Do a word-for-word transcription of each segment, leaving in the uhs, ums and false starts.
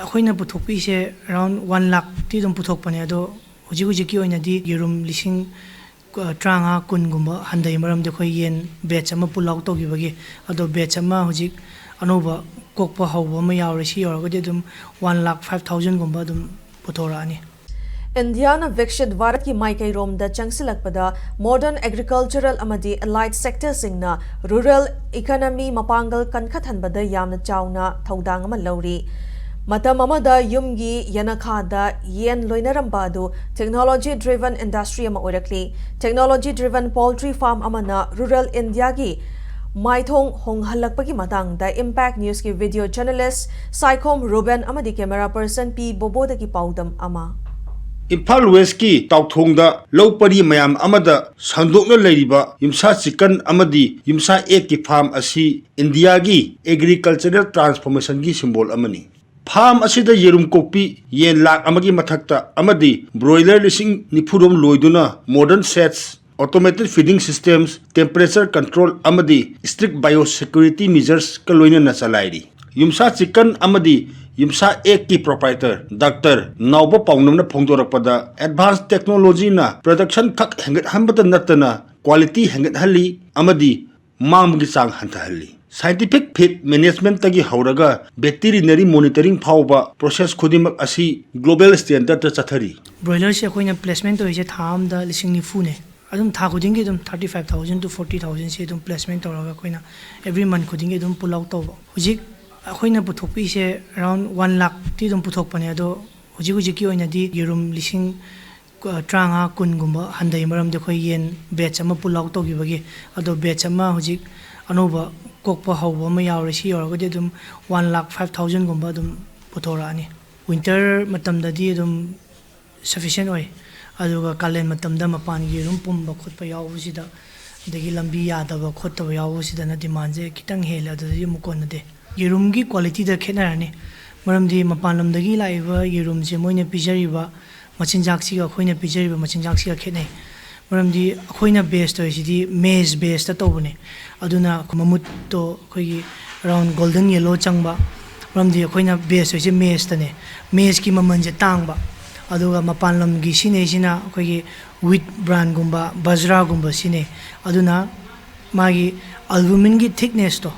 ꯑꯩꯈꯣꯏꯅ ꯄꯨꯊꯣꯛꯄꯤꯁꯦ around one ꯂꯥꯈꯇꯤ ꯑꯗꯨꯝ ꯄꯨꯊꯣꯛꯄꯅꯦ꯫ ꯑꯗꯣ ꯍꯧꯖꯤꯛ ꯍꯧꯖꯤꯛꯀꯤ ꯑꯣꯏꯅꯗꯤ ꯌꯦꯔꯨꯝ ꯂꯤꯁꯤꯡ ꯇꯔꯥꯃꯉꯥ ꯀꯨꯟꯒꯨꯝꯕ ꯍꯟꯊꯩ, ꯃꯔꯝꯗꯤ ꯑꯩꯈꯣꯏ ꯌꯦꯟ batch ꯑꯃ pull out ꯇꯧꯈꯤꯕꯒꯤ꯫ ꯑꯗꯣ batch ꯑꯃ ꯍꯧꯖꯤꯛ ꯑꯅꯧꯕ ꯀꯣꯛꯄ ꯍꯧꯕ ꯑꯃ ꯌꯥꯎꯔꯦ꯫ ꯁꯤ ꯌꯧꯔꯒꯗꯤ ꯑꯗꯨꯝ one lakh five thousandꯒꯨꯝꯕ ꯑꯗꯨꯝ ꯄꯨꯊꯣꯔꯛꯑꯅꯤ꯫ ꯏꯟꯗꯤꯌꯥꯅ ꯕꯤꯛꯁꯤꯠ ꯚꯥꯔꯠꯀꯤ ꯃꯥꯏꯀꯩꯔꯣꯝꯗ ꯆꯪꯁꯤꯜꯂꯛꯄꯗ modern agricultural ꯑꯃꯗꯤ allied sectorꯁꯤꯡꯅ rural economy ꯃꯄꯥꯡꯒꯜ ꯀꯟꯈꯠꯍꯟꯕꯗ ꯌꯥꯝꯅ ꯆꯥꯎꯅ ꯊꯧꯗꯥꯡ ꯑꯃ ꯂꯧꯔꯤ꯫ ꯃꯇꯝ ꯑꯃꯗ ꯌꯨꯝꯒꯤ ꯌꯦꯅꯈꯥꯗ ꯌꯦꯟ ꯂꯣꯏꯅꯔꯝꯕ ꯑꯗꯨ technology driven industry ꯑꯃ ꯑꯣꯏꯔꯛꯂꯤ꯫ Technology driven poultry farm ꯑꯃꯅ rural Indiaꯒꯤ ꯃꯥꯏꯊꯣꯡ ꯍꯣꯡꯍꯜꯂꯛꯄꯒꯤ ꯃꯇꯥꯡꯗ Impact Newsꯀꯤ video journalist ꯁꯥꯏꯈꯣꯝ ꯔꯨꯕꯦꯟ ꯑꯃꯗꯤ camera person ꯄꯤ ꯕꯣꯕꯣꯗꯒꯤ ꯄꯥꯎꯗꯝ ꯑꯃ꯫ ꯏꯝꯐꯥꯜ ꯋꯦꯁꯀꯤ ꯇꯥꯎꯊꯣꯡꯗ ꯂꯧ ꯄꯔꯤ ꯃꯌꯥꯝ ꯑꯃꯗ ꯁꯟꯗꯣꯛꯅ ꯂꯩꯔꯤꯕ ꯌꯨꯝꯁꯥ ꯆꯤꯀꯟ ꯑꯃꯗꯤ ꯌꯨꯝꯁꯥ ꯑꯦꯛꯀꯤ farm ꯑꯁꯤ ꯏꯟꯗꯤꯌꯥꯒꯤ agricultural transformationꯒꯤ symbol ꯑꯃꯅꯤ꯫ Farm ꯑꯁꯤꯗ ꯌꯦꯔꯨꯝ ꯀꯣꯛꯄꯤ ꯌꯦꯟ ꯂꯥꯈ ꯑꯃꯒꯤ ꯃꯊꯛꯇ ꯑꯃꯗꯤ broiler ꯂꯤꯁꯤꯡ ꯅꯤꯐꯨꯔꯣꯝ ꯂꯣꯏꯗꯨꯅ modern sheds, automated feeding systems, temperature control ꯑꯃꯗꯤ strict biosecurity measuresꯀ ꯂꯣꯏꯅꯅ ꯆꯂꯥꯏꯔꯤ꯫ ꯌꯨꯝꯁꯥ ꯆꯤꯀꯟ ꯑꯃꯗꯤ ꯌꯨꯝꯁꯥ ꯑꯦꯛꯀꯤ proprietor ꯗꯥꯛꯇꯔ ꯅꯥꯎꯕ ꯄꯥꯎꯅꯝꯅ ꯐꯣꯡꯗꯣꯔꯛꯄꯗ advanced technologyꯅ production ꯈꯛ ꯍꯦꯟꯒꯠꯍꯟꯕꯇ ꯅꯠꯇꯅ quality ꯍꯦꯟꯒꯠꯍꯜꯂꯤ ꯑꯃꯗꯤ ꯃꯥꯡꯕꯒꯤ ꯆꯥꯡ ꯍꯟꯊꯍꯜꯂꯤ꯫ Scientific feed managementꯇꯒꯤ ꯍꯧꯔꯒ veterinary monitoring ꯐꯥꯎꯕ process ꯈꯨꯗꯤꯡꯃꯛ ꯑꯁꯤ global standardꯇ ꯆꯠꯊꯔꯤ꯫ Broilerꯁꯦ ꯑꯩꯈꯣꯏꯅ placement ꯇꯧꯔꯤꯁꯦ ꯊꯥ ꯑꯃꯗ ꯂꯤꯁꯤꯡ ꯅꯤꯐꯨꯅꯦ꯫ ꯑꯗꯨꯝ ꯊꯥ ꯈꯨꯗꯤꯡꯒꯤ ꯑꯗꯨꯝ thirty five thousand to forty thousandꯁꯤ ꯑꯗꯨꯝ placement ꯇꯧꯔꯒ ꯑꯩꯈꯣꯏꯅ every month ꯈꯨꯗꯤꯡꯒꯤ ꯑꯗꯨꯝ pull out ꯇꯧꯕ꯫ ꯍꯧꯖꯤꯛ ꯑꯩꯈꯣꯏꯅ ꯄꯨꯊꯣꯛꯄꯤꯁꯦ around one ꯂꯥꯈꯇꯤ ꯑꯗꯨꯝ ꯄꯨꯊꯣꯛꯄꯅꯦ꯫ ꯑꯗꯣ ꯍꯧꯖꯤꯛ ꯍꯧꯖꯤꯛꯀꯤ ꯑꯣꯏꯅꯗꯤ ꯌꯦꯔꯨꯝ ꯂꯤꯁꯤꯡ ꯇꯔꯥꯃꯉꯥ ꯀꯨꯟꯒꯨꯝꯕ ꯍꯟꯊꯩ, ꯃꯔꯝꯗꯤ ꯑꯩꯈꯣꯏ ꯌꯦꯟ batch ꯑꯃ pull out ꯇꯧꯈꯤꯕꯒꯤ꯫ ꯑꯗꯣ batch ꯑꯃ ꯍꯧꯖꯤꯛ ꯑꯅꯧꯕ ꯀꯣꯛꯄ ꯍꯧꯕ ꯑꯃ ꯌꯥꯎꯔꯦ꯫ ꯁꯤ ꯌꯧꯔꯒꯗꯤ ꯑꯗꯨꯝ one lakh five thousandꯒꯨꯝꯕ ꯑꯗꯨꯝ ꯄꯨꯊꯣꯔꯛꯑꯅꯤ꯫ Winter ꯃꯇꯝꯗꯗꯤ ꯑꯗꯨꯝ sufficient ꯑꯣꯏ꯫ ꯑꯗꯨꯒ ꯀꯥꯂꯦꯟ ꯃꯇꯝꯗ ꯃꯄꯥꯟꯒꯤ ꯑꯗꯨꯝ ꯄꯨꯝꯕ ꯈꯣꯠꯄ ꯌꯥꯎꯕꯁꯤꯗ, ꯑꯗꯒꯤ ꯂꯝꯕꯤ ꯌꯥꯗꯕ ꯈꯣꯠꯇꯕ ꯌꯥꯎꯕꯁꯤꯗꯅ demandꯁꯦ ꯈꯤꯇꯪ ꯍꯦꯜꯂꯦ, ꯑꯗꯨꯗꯗꯤ ꯑꯃꯨꯛ ꯀꯣꯟꯅꯗꯦ꯫ ꯌꯦꯔꯨꯝꯒꯤ qualityꯗ ꯈꯦꯠꯅꯔꯅꯤ, ꯃꯔꯝꯗꯤ ꯃꯄꯥꯟ ꯂꯝꯗꯒꯤ ꯂꯥꯛꯏꯕ ꯌꯦꯔꯨꯝꯁꯦ ꯃꯣꯏꯅ ꯄꯤꯖꯔꯤꯕ ꯃꯆꯤꯟꯖꯥꯛꯁꯤꯒ ꯑꯩꯈꯣꯏꯅ ꯄꯤꯖꯔꯤꯕ ꯃꯆꯤꯟꯖꯥꯛꯁꯤꯒ ꯈꯦꯠꯅꯩ꯫ ꯃꯔꯝꯗꯤ ꯑꯩꯈꯣꯏꯅ base ꯇꯧꯔꯤꯁꯤꯗꯤ maize basedꯇ ꯇꯧꯕꯅꯦ꯫ ꯑꯗꯨꯅ ꯃꯃꯨꯠꯇꯣ ꯑꯩꯈꯣꯏꯒꯤ around golden yellow ꯆꯪꯕ, ꯃꯔꯝꯗꯤ ꯑꯩꯈꯣꯏꯅ ꯕꯦꯁ ꯑꯣꯏꯁꯦ ꯃꯦꯁꯇꯅꯦ꯫ ꯃꯦꯁꯀꯤ ꯃꯃꯜꯁꯦ ꯇꯥꯡꯕ, ꯑꯗꯨꯒ ꯃꯄꯥꯟ ꯂꯝꯒꯤ ꯁꯤꯖꯤꯟꯅꯩꯁꯤꯅ ꯑꯩꯈꯣꯏꯒꯤ ꯋꯤꯠ ꯕ꯭ꯔꯥꯟꯒꯨꯝꯕ, ꯕꯖ꯭ꯔꯥꯒꯨꯝꯕ ꯁꯤꯖꯤꯟꯅꯩ꯫ ꯑꯗꯨꯅ ꯃꯥꯒꯤ ꯑꯜꯕꯨꯃꯤꯟꯒꯤ ꯊꯤꯛꯅꯦꯁꯇꯣ,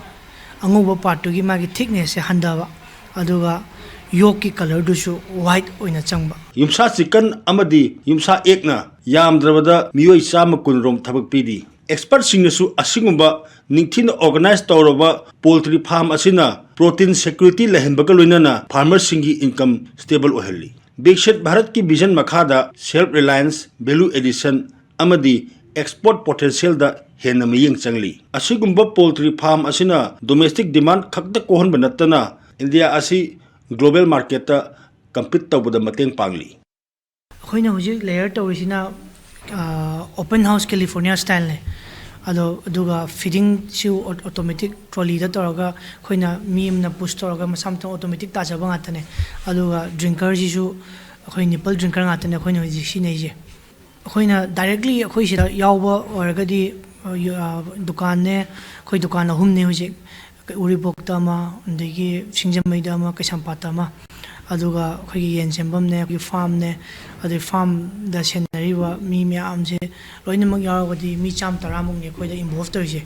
ꯑꯉꯧꯕ ꯄꯥꯔꯠꯇꯨꯒꯤ ꯃꯥꯒꯤ ꯊꯤꯛꯅꯦꯁꯁꯦ ꯍꯟꯊꯕ, ꯑꯗꯨꯒ ꯌꯣꯛꯀꯤ ꯀꯂꯔꯗꯨꯁꯨ ꯋꯥꯏꯠ ꯑꯣꯏꯅ ꯆꯪꯕ꯫ ꯌꯨꯝꯁꯥ ꯆꯤꯀꯟ ꯑꯃꯗꯤ ꯌꯨꯝꯁꯥ ꯑꯦꯛꯅ ꯌꯥꯝꯗ꯭ꯔꯕꯗ ꯃꯤꯑꯣꯏ ꯆꯥꯝꯃ ꯀꯨꯟ ꯔꯣꯝ ꯊꯕꯛ ꯄꯤꯔꯤ꯫ ꯑꯦꯛꯁꯄꯔꯠꯁꯤꯡꯅꯁꯨ ꯑꯁꯤꯒꯨꯝꯕ ꯅꯤꯡꯊꯤꯅ ꯑꯣꯔꯒꯅꯥꯏꯖ ꯇꯧꯔꯕ ꯄꯣꯜꯇ꯭ꯔꯤ ꯐꯥꯔꯝ ꯑꯁꯤꯅ ꯄ꯭ꯔꯣꯇꯤꯟ ꯁꯦꯀ꯭ꯌꯨꯔꯤꯇꯤ ꯂꯩꯍꯟꯕꯒ ꯂꯣꯏꯅꯅ ꯐꯥꯔꯃꯔꯁꯤꯡꯒꯤ ꯏꯟꯀꯝ ꯁ꯭ꯇꯦꯕꯜ ꯑꯣꯏꯍꯜꯂꯤ꯫ ꯕꯤꯛꯁꯤꯠ ꯚꯥꯔꯠꯀꯤ ꯚꯤꯖꯟ ꯃꯈꯥꯗ ꯁꯦꯜꯐ ꯔꯤꯂꯥꯏꯟꯁ, ꯚꯦꯂꯨ ꯑꯦꯗꯤꯁꯟ ꯑꯃꯗꯤ ꯑꯦꯛꯁꯄꯣꯔꯠ ꯄꯣꯇꯦꯟꯁꯤꯌꯦꯜꯗ ꯍꯦꯟꯅ ꯃꯤꯠꯌꯦꯡ ꯆꯪꯂꯤ꯫ ꯑꯁꯤꯒꯨꯝꯕ ꯄꯣꯜꯇ꯭ꯔꯤ ꯐꯥꯔꯝ ꯑꯁꯤꯅ ꯗꯣꯃꯦꯁꯇꯤꯛ ꯗꯤꯃꯥꯟ ꯈꯛꯇ ꯀꯣꯛꯍꯟꯕ ꯅꯠꯇꯅ ꯏꯟꯗꯤꯌꯥ ꯑꯁꯤ ꯒ꯭ꯂꯣꯕꯦꯜ ꯃꯥꯔꯀꯦꯠꯇ ꯀꯝꯄꯤꯠ ꯇꯧꯕꯗ ꯃꯇꯦꯡ ꯄꯥꯡꯂꯤ꯫ ꯑꯩꯈꯣꯏꯅ ꯍꯧꯖꯤꯛ ꯂꯦꯌꯔ ꯇꯧꯔꯤꯁꯤꯅ ꯑꯣꯄꯟ ꯍꯥꯎꯁ ꯀꯦꯂꯤꯐꯣꯔꯅꯤꯌꯥ ꯁ꯭ꯇꯥꯏꯜꯅꯦ꯫ ꯑꯗꯣ ꯑꯗꯨꯒ ꯐꯤꯗꯤꯡꯁꯨ ꯑꯣꯇꯣꯃꯦꯇꯤꯛ ꯇ꯭ꯔꯣꯂꯤꯗ ꯇꯧꯔꯒ ꯑꯩꯈꯣꯏꯅ ꯃꯤ ꯑꯃꯅ ꯄꯨꯁ ꯇꯧꯔꯒ ꯃꯁꯥ ꯃꯊꯟ ꯑꯣꯇꯣꯃꯦꯇꯤꯛ ꯇꯥꯖꯕ ꯉꯥꯛꯇꯅꯦ꯫ ꯑꯗꯨꯒ ꯗ꯭ꯔꯤꯡꯀꯔꯁꯤꯁꯨ ꯑꯩꯈꯣꯏ ꯅꯤꯄꯜ ꯗ꯭ꯔꯤꯡꯀꯔ ꯉꯥꯛꯇꯅꯦ ꯑꯩꯈꯣꯏꯅ ꯍꯧꯖꯤꯛ ꯁꯤꯖꯤꯟꯅꯩꯁꯦ꯫ ꯑꯩꯈꯣꯏꯅ ꯗꯥꯏꯔꯦꯛꯂꯤ ꯑꯩꯈꯣꯏ ꯁꯤꯗ ꯌꯥꯎꯕ ꯑꯣꯏꯔꯒꯗꯤ, ꯑ, ꯌꯨ-, ꯑ, ꯗꯨꯀꯥꯟꯅꯦ, ꯑꯩꯈꯣꯏ ꯗꯨꯀꯥꯟ ꯑꯍꯨꯝꯅꯦ ꯍꯧꯖꯤꯛ꯫ ꯎꯔꯤꯄꯣꯛꯇ ꯑꯃ, ꯑꯗꯒꯤ ꯁꯤꯡꯖꯃꯩꯗ ꯑꯃ, ꯀꯩꯁꯥꯝꯄꯥꯠꯇ ꯑꯃ꯫ ꯑꯗꯨꯒ ꯑꯩꯈꯣꯏꯒꯤ ꯌꯦꯟ ꯁꯦꯝꯐꯝꯅꯦ, ꯑꯩꯈꯣꯏꯒꯤ ꯐꯥꯔꯝꯅꯦ, ꯑꯗꯩ ꯐꯥꯔꯝꯗ ꯁꯦꯟꯅꯔꯤꯕ ꯃꯤ ꯃꯌꯥꯝꯁꯦ ꯂꯣꯏꯅꯃꯛ ꯌꯥꯎꯔꯒꯗꯤ ꯃꯤ ꯆꯥꯝꯃ ꯇꯔꯥꯃꯨꯛꯅꯤ ꯑꯩꯈꯣꯏꯗ ꯏꯟꯚꯣꯜꯚ ꯇꯧꯔꯤꯁꯦ꯫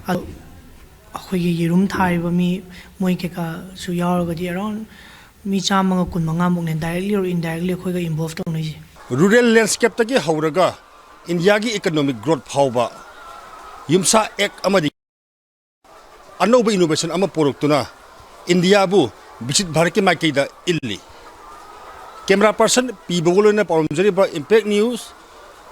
ꯑꯗꯣ ꯑꯩꯈꯣꯏꯒꯤ ꯌꯦꯔꯨꯝ ꯊꯥꯔꯤꯕ ꯃꯤ, ꯃꯣꯏ ꯀꯩꯀꯥꯁꯨ ꯌꯥꯎꯔꯒꯗꯤ ꯑꯦꯔꯥꯎꯟ ꯃꯤ ꯆꯥꯝꯃꯒ ꯀꯨꯟꯃꯉꯥꯃꯨꯛꯅꯦ ꯗꯥꯏꯔꯦꯛꯂꯤ ꯑꯣꯔ ꯏꯟꯗꯥꯏꯔꯦꯛꯂꯤ ꯑꯩꯈꯣꯏꯒ ꯏꯟꯚꯣꯜꯚ ꯇꯧꯅꯔꯤꯁꯦ꯫ ꯔꯨꯔꯦꯜ ꯂꯦꯟꯁꯀꯦꯞꯇꯒꯤ ꯍꯧꯔꯒ ꯏꯟꯗꯤꯌꯥꯒꯤ ꯏꯀꯣꯅꯣꯃꯤꯛ ꯒ꯭ꯔꯣꯠ ꯐꯥꯎꯕ ꯌꯨꯝꯁꯥ ꯑꯦꯛ ꯑꯃꯗꯤ ꯑꯅꯧꯕ ꯏꯅꯣꯚꯦꯁꯟ ꯑꯃ ꯄꯨꯔꯛꯇꯨꯅ ꯏꯟꯗꯤꯌꯥꯕꯨ ꯕꯤꯛꯁꯤꯠ ꯚꯥꯔꯠꯀꯤ ꯃꯥꯏꯀꯩꯗ ꯏꯜꯂꯤ꯫ ꯀꯦꯃꯦꯔꯥ ꯄꯔꯁꯟ ꯄꯤ ꯕꯣꯒꯣꯂꯣꯏꯅ ꯄꯥꯎꯗꯝꯖꯔꯤꯕ ꯏꯝꯄꯦꯛ ꯅ꯭ꯌꯨꯁ,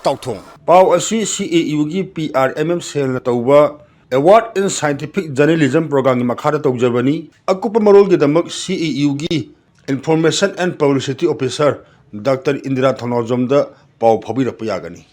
ꯇꯥꯎꯊꯣꯡ꯫ ꯄꯥꯎ ꯑꯁꯤ ꯁꯤ ꯑꯦ ꯌꯨꯒꯤ ꯄꯤ ꯑꯥꯔ ꯑꯦꯝ ꯑꯦꯝ ꯁꯦꯜꯅ ꯇꯧꯕ Award in Scientific Journalism programꯒꯤ ꯃꯈꯥꯗ ꯇꯧꯖꯕꯅꯤ꯫ ꯑꯀꯨꯞꯄ ꯃꯔꯣꯜꯒꯤꯗꯃꯛ ꯁꯤ ꯑꯦ ꯌꯨꯒꯤ Information and Publicity Officer doctor Indira ꯊꯧꯅꯥꯎꯖꯝꯗ ꯄꯥꯎ ꯐꯥꯎꯕꯤꯔꯛꯄ ꯌꯥꯒꯅꯤ꯫